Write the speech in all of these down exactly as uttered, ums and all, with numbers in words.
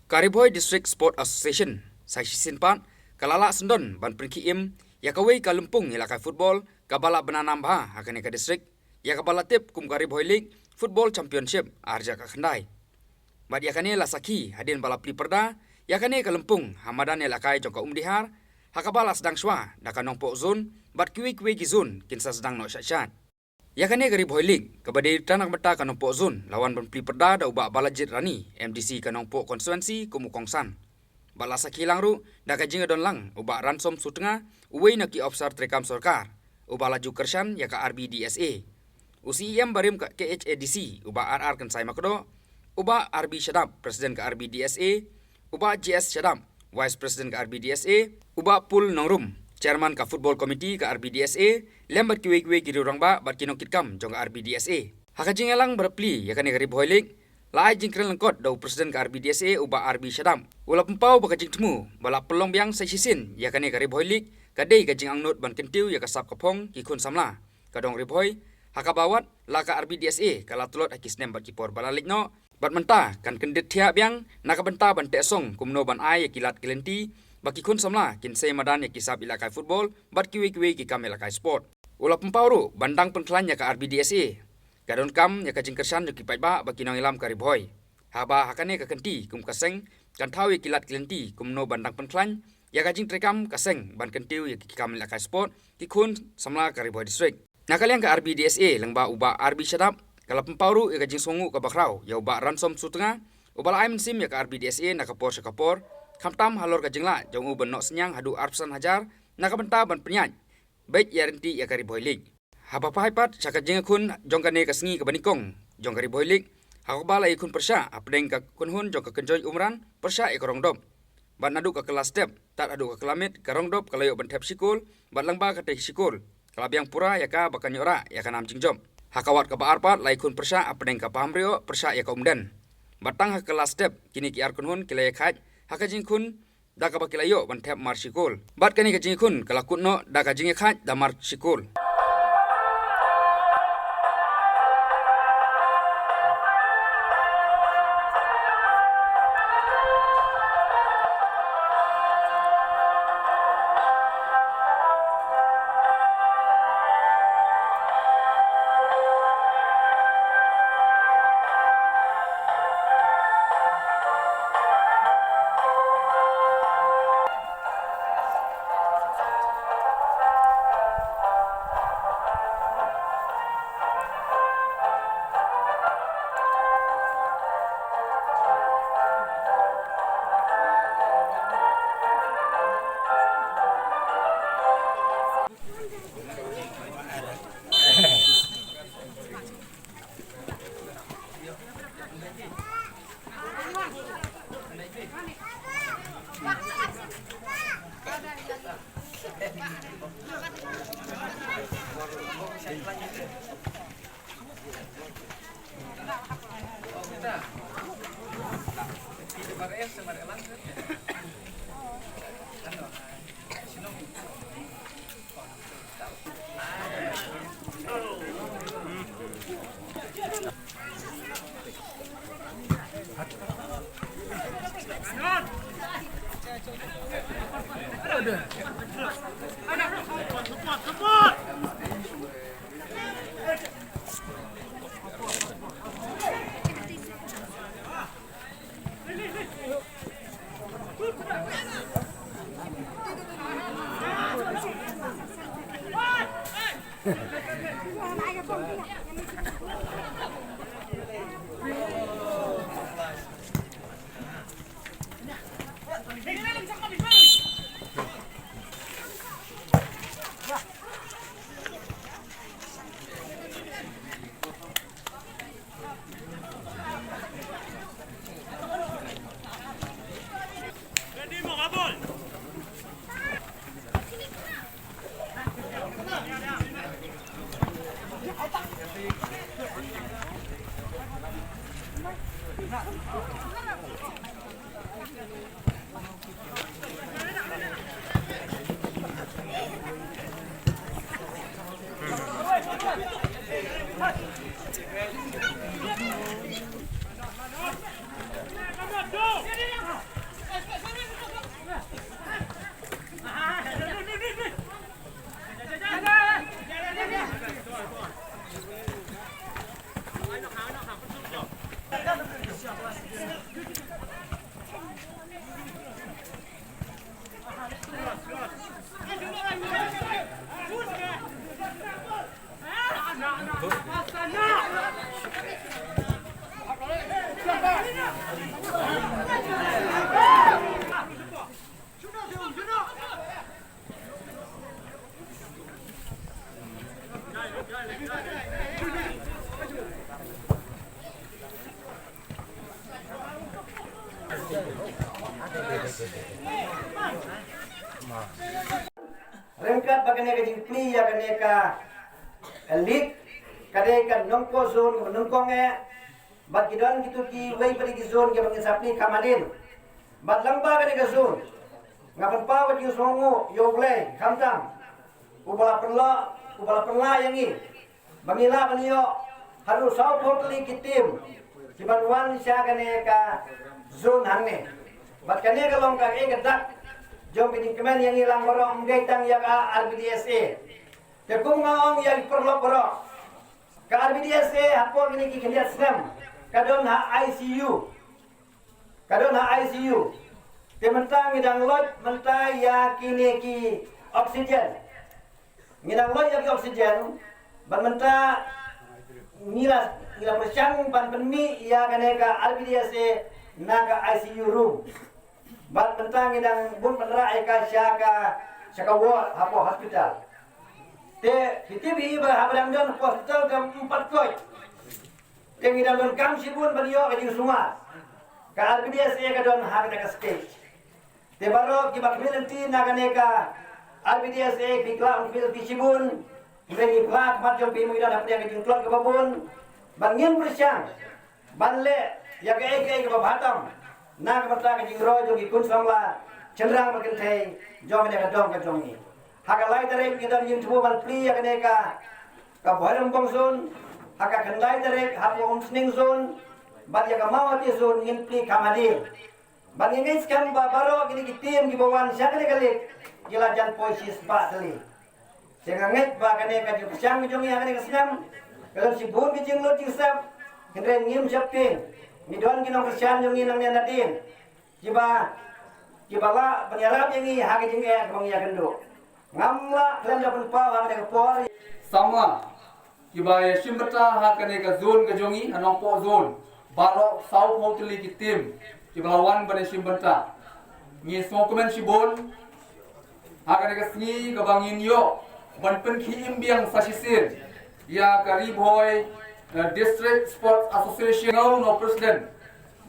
Ka Ri Bhoi District Sport Association sa shisien pat ka la lah syndon ban pynkhie im ïa kawei ka lympung ïalehkai football kaba la bna nam bha ha kane ka district, ïa kaba la tip kum ka Ri Bhoi League Football Championship ar hajar khyndai. Bad ïa kane la sakhi hadien ba la plie pyrda ïa kane ka lympung ha madan ïalehkai jong ka Umdihar, ha kaba la sdang shuwa da ka Nongpoh Zone, bad kiwei kiwei ki zone kin sa sdang noh shat shat. Ïa kane ka Ri Bhoi League kaba dei tang na ka bynta ka Nongpoh Zone la wan ban plie pyrda da u Bah Balajied Rani, M D C ka Nongpoh Constituency, kum u kongsan. Bad la sakhi lang ruh da ka jingïadon lang u Bah Ransom Sutnga, uwei na ki ophisar treikam sorkar, uba la ju kyrshan ïa ka R B D S A. U C E M barim ka K H A D C, u Bah R R Kynsai Makdoh, u Bah R B Shadap, President ka R B D S A, u Bah J S Shadap, Vice President ka R B D S A, u Bah Pul Nongrum, Chairman ka Football Committee ka R B D S A, lem bad kiwei kiwei ki riew rangbah bad ki nongkitkam jong ka R B D S A. Ha ka jingïalang ba la plie ïa kane ka Ri Bhoi League, la ai jingkren lyngkot da u President ka R B D S A, u Bah R B Shadap. U la pynpaw ba ka jingthmu ba la pynlong biang sa shisien ïa kane ka Ri Bhoi League ka dei ka jingangnud ban kyntiew ïa ka sap ka phong ki khun samla ka dong Ri Bhoi, ha kaba wat la ka R B D S A ka la tlot ha ki snem bad ki por ba la leit noh, bad mynta kan kyndit thiah biang na ka bynta ban teh song kumno ban ai ïa ki lad ki lynti ba ki khun samla kin sei madan ïa ki sap ïalehkai football bad kiwei kiwei ki kam ïalehkai sport. U la pynpaw ruh ban dang pynkhlaiñ ïa ka R B D S A, ka donkam ïa ka jingkyrshan jong ki paidbah bad ki nongïalam ka Ri Bhoi, haba ha kane ka kynti kum ka seng kan thaw ïa ki lad ki lynti kumno ban dang pynkhlaiñ ïa ka jingtreikam ka seng ban kyntiew ïa ki kam ïalehkai sport ki khun samla ka Ri Bhoi District. Na ka liang ka R B D S A lyngba u Bah R B Shadap, ka la pynpaw ruh ïa ka jingsngewnguh kaba khraw ïa u Bah Ransom Sutnga, uba la ai mynsiem ïa ka R B D S A na ka por sha ka por, khamtam halor ka jinglah jong u ban noh synñiang haduh arphew san hajar na ka bynta ban pynïaid beit ïaryntih ïa ka Ri Bhoi League. Haba phai pat sha ka jingïakhun jong kane ka sngi kaba nyngkong jong ka Ri Bhoi League, ha kaba la ïakhun pyrshah hapdeng ka kynhun jong ka Kynjoin Umran pyrshah ïa ka Rongdop. Bad naduh ka kylla step tad haduh ka kylla miet, ka Rongdop ka la ïoh ban thep shi kol, bad lyngba katei shi kol ka la biang pura ïa ka ba kan ïoh rah ïa ka nam jingjop. Ha ka wat kaba ar pat la ïakhun pyrshah hapdeng ka Pahamrioh pyrshah ïa ka Umden. Bad tang ha ka kylla step kine ki ar kynhun ki la ïakhaid ha ka jingïakhun da kaba ki la ïoh ban thep mar shi kol. Bad kane ka jingïakhun ka la kut noh da ka jingïakhaid da mar shi kol. Ryngkat bad kane ka jingplie ïa kane ka league, ka dei ka Nongpoh zone, ka Nongkong eh, bad ki don kito kiwei pat ki zone kiba ngin sa plie kham hadien. Bad lyngba kane ka zone, nga pynpaw ka jingsngewnguh ïa U Blei khamtam, uba la pynlah, uba la pynlah ïa ngi ba ngi lah ban ïoh haduh sawphew tylli ki team kiban wan sha kane ka zone hangne. Bad kane ka long kaei ka dak jong ka jingkmen ïa ngi lang baroh, ym dei tang ïa ka R B D S A. Te kum nga ong ïa ki paralok baroh, ka R B D S A hapoh kine ki khyndiat snem ka don ha I C U. Ka don ha I C U. Te mynta ngi dang loit mynta ïa kine ki oxygen. Ngi dang loit ïa ki oxygen. Bad mynta ngi la, ngi la pyrshang ban pynmih ïa kane ka R B D S A na ka I C U room. Bad mynta ngi dang bun ban rah ïa ka sha ka, sha ka ward hapoh hospital. Te phi tip hi ba haba dang don hospital ka ym pat koit. Te ngi dang donkam shibun ban ïoh ka jingsumar. Ka R B D S A ka don ha kata ka stage. Te baroh kiba khmih lynti na kane ka R B D S A, phi khlad, phi, phi shibun. Ngi phla khmat jong phi, ngi don hapdeng ka jingtlot kaba bun. Ban ngin pyrshang ban leh ïa kaei kaei kaba bha tam na ka bynta ka jingroi jong ki khun samla shynrang bad kynthei jong kane ka dong ka jong ngi. Ha ka lai tarik ngi don jingthmu ban plie ïa kane ka, ka Bhoirymbong zone, ha ka khyndai tarik hapoh Umsning zone, bad ïa ka Mawhati zone ngin plie kham hadien. Bad ngi ngeit skhem ba baroh kine ki team kiba wan sha kane ka league ki la jan poi shispah tylli. Te nga ngeit ba kane ka jingpyrshang ka jong ngi ha kane ka snem ka don shibun ki jinglut jingsep, hynrei ngim sheptieng. Ngi don ki nongkyrshan jong ngi nangne nadien kiba, kiba lah ban ïarap ïa ngi ha ka jingeh kaba ngi ïakynduh. Ngam lah khlem da pynpaw ha kane ka por. Samla kiba ïashim bynta ha kane ka zone ka jong ngi, ha Nongpoh zone, baroh sawphew tylli ki team kiba la wan ban ïashim bynta. Ngi sngewkmen shibun ha kane ka sngi kaba ngin ïoh ban pynkhie im biang sa shisien ïa ka Ri Bhoi, eh, District Sports Association. Nga ong, u President,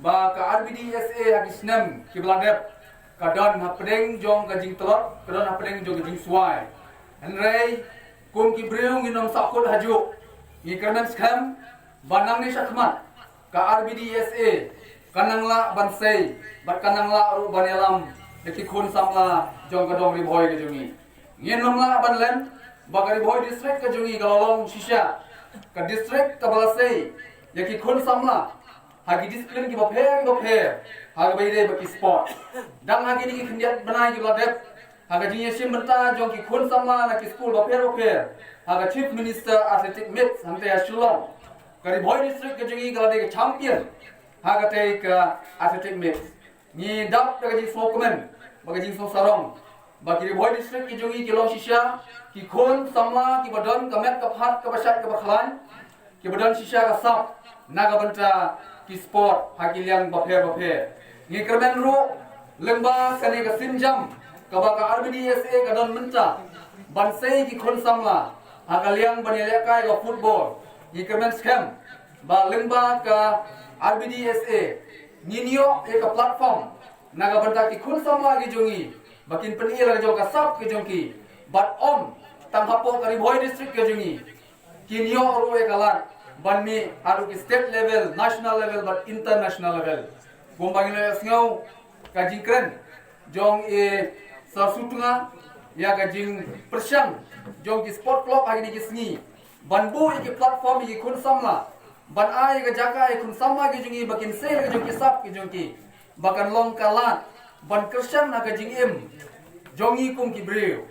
ba ka R B D S A ha ki snem kiba la dep ka don hapdeng jong ka jingtlot, ka don hapdeng jong ka jingswai. Hynrei kum ki briew ngin ym sahkut hajuh. Ngi kyrmen skhem ba nangne shakhmat ka R B D S A kan nang lah ban sei bad kan nang lah ruh ban ïalam ïa ki khun samla jong ka dong Ri Bhoi ka jong ngi. Ngin ym lah ban lem ba ka Ri Bhoi District ka jong ngi ka la long shisha ka district kaba la sei ïa ki khun samla ha ki discipline kiba pher kiba pher, ha kaba ïadei bad ki sport. Dang ha kine ki khyndiat bnai kiba la dep, ha ka jingïashim bynta jong ki khun samla na ki skul bapher bapher, ha ka Chief Minister Athletic Meets hangtei ha Shillong, ka Ri Bhoi District ka jong ngi ka la dei ka champion ha katei ka Athletic Meets. Ngi dap da ka jingsngewkmen bad ka jingsngewsarong ba ki Ri Bhoi District ki jong ngi ki long shisha ki khun samla kiba don ka met ka phad, kaba shait kaba khlaiñ, kiba don shisha ka sap na ka bynta ki sport ha ki liang bapher bapher. Ngi kyrmen ruh lyngba kane ka sienjam kaba ka R B D S A ka don mynta ban sei ki khun samla ha ka liang ban ïalehkai ka football. Ngi kyrmen skhem ba lyngba ka R B D S A ngin ïoh ïa ka platform na ka bynta ki khun samla ki jong ngi ba kin pyni la ka jong ka sap ki jong ki. Bad ym tang hapoh ka Ri Bhoi District ka jong ngi, kin ïoh ruh ïa ka lad ban mih haduh ki state level, national level bad international level. Kumba ngi la ïohsngew ka jingkren jong i Sir Sutnga ïa ka jingpyrshang jong ki sport club ha kine ki sngi ban buh ïa ki platform ïa ki khun samla, ban ai ïa ka jaka ïa ki khun samla ki jong ngi ba kin sei ïa ka jong ki sap ki jong ki, ba kan long ka lad ban kyrshan ha ka jingim jong ngi kum ki briew.